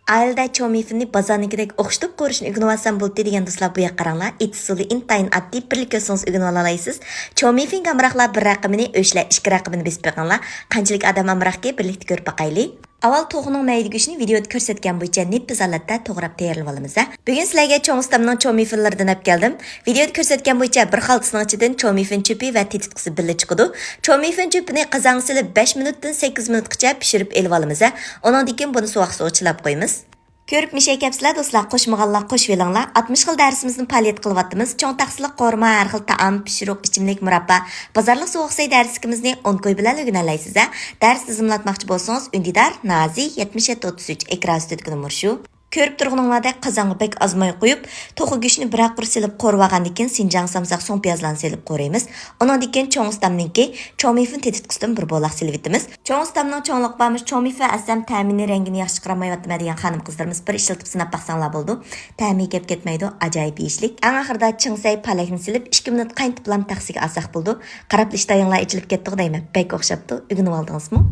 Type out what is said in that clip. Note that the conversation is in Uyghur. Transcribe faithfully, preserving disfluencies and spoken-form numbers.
ئائىلىدە چومىفىننى بازارنىڭكىدەك ئوخشىتىپ قورۇشنى ئۆگىنىۋالسام بولدى دېگەن دوستلار، بۇ ياققا قاراڭلار. ئېتىش ئۇسۇلى ئىنتايىن ئاددىي، بىرلا كۆرسىڭىز ئۆگىنىۋالالايسىز. چومىفىنگە ئامراقلار بىر رەقىمىنى، ئۆچلەر ئىككى رەقىمىنى بېسىپ بېقىڭلار. قانچىلىك ئادەم ئامراقكى، بىرلىكتە كۆرۈپ باقايلى. ئاۋۋال توخۇنىڭ مەيدە گۆشىنى ۋىدىيودا كۆرسەتكەن بويىچە نېپىز ھالەتتە توغراپ تەييارلىۋالىمىز ھە. بۈگۈن سىلەرگە چوڭ ئۇستامنىڭ چومىفىنلىرىدىن ئەپ كەلدىم. ۋىدىيودا كۆرسەتكەن بويىچە بىر خالتىسىنىڭ ئىچىدىن چومىفىن چۆپى ۋە تېتىتقۇسى بىللە چىقىدۇ. چومىفىن چۆپىنى قازانغا سېلىپ بەش مىنۇتتىن سەككىز مىنۇتقىچە پىشۇرۇپ ئېلىۋالىمىز ھە. ئۇنىڭدىن كېيىن بۇنى سوغۇق سۇغا چىلاپ قويىمىز. كۆرۈپ مىشەي كەپسىلەر دوستلار، قوشمىغانلار قوشۇۋېلىڭلار. ئاتمىش خىل دەرسىمىزنى پائالىيەت قىلىۋاتىمىز. چوڭ تەخسىلىك قورۇما، ھەر خىل تائام، پىشۇرۇق، ئىچىملىك، مۇراببا، بازارلىق سوغۇق سەي دەرسلىكىمىزنى ئونكوي بىلەن ئۆگىنەلەيسىز ھە. دەرس تىزىملاتماقچى بولسىڭىز، ئۈندىدار، نازى، يەتمىش يەتتە ئوتتۇز ئۈچ، ئېكران ئۈستىدىكى نومۇر شۇ. كۆرۈپ تۇرغىنىڭلاردەك قازانغا بەك ئاز ماي قۇيۇپ، توخۇ گۆشىنى بىرەر قۇر سېلىپ قورۇۋالغاندىن كېيىن، سىنجاڭ سامساق، سوڭ پىيازلارنى سېلىپ قورۇيمىز. ئۇنىڭدىن كېيىن چوڭ ئۇستامنىڭكى چومىفىن تېتىتقۇسىدىن بىر بولاق سېلىۋېتىمىز. چوڭ ئۇستامنىڭ چوڭلۇقى بارمىش، چومىفىن ئەتسەم تەمىنى، رەڭگىنى ياخشى چىقىرالمايۋاتىمەن دېگەن خانىم قىزلىرىمىز بىر ئىشلىتىپ سىناپ باقساڭلار بولىدۇ. تەمى كەپ كەتمەيدۇ، ئاجايىپ يېيىشلىك. ئەڭ ئاخىرىدا چىڭسەي پالەكنى سېلىپ، ئىككى مىنۇت قاينىتىپلام تەخسىگە ئالساق بولىدۇ. قاراپلا ئىشتىھايىڭلار ئېچىلىپ كەتتىغۇ دەيمەن، بەك ئوخشاپتۇ، ئۆگىنىۋالدىڭىزمۇ؟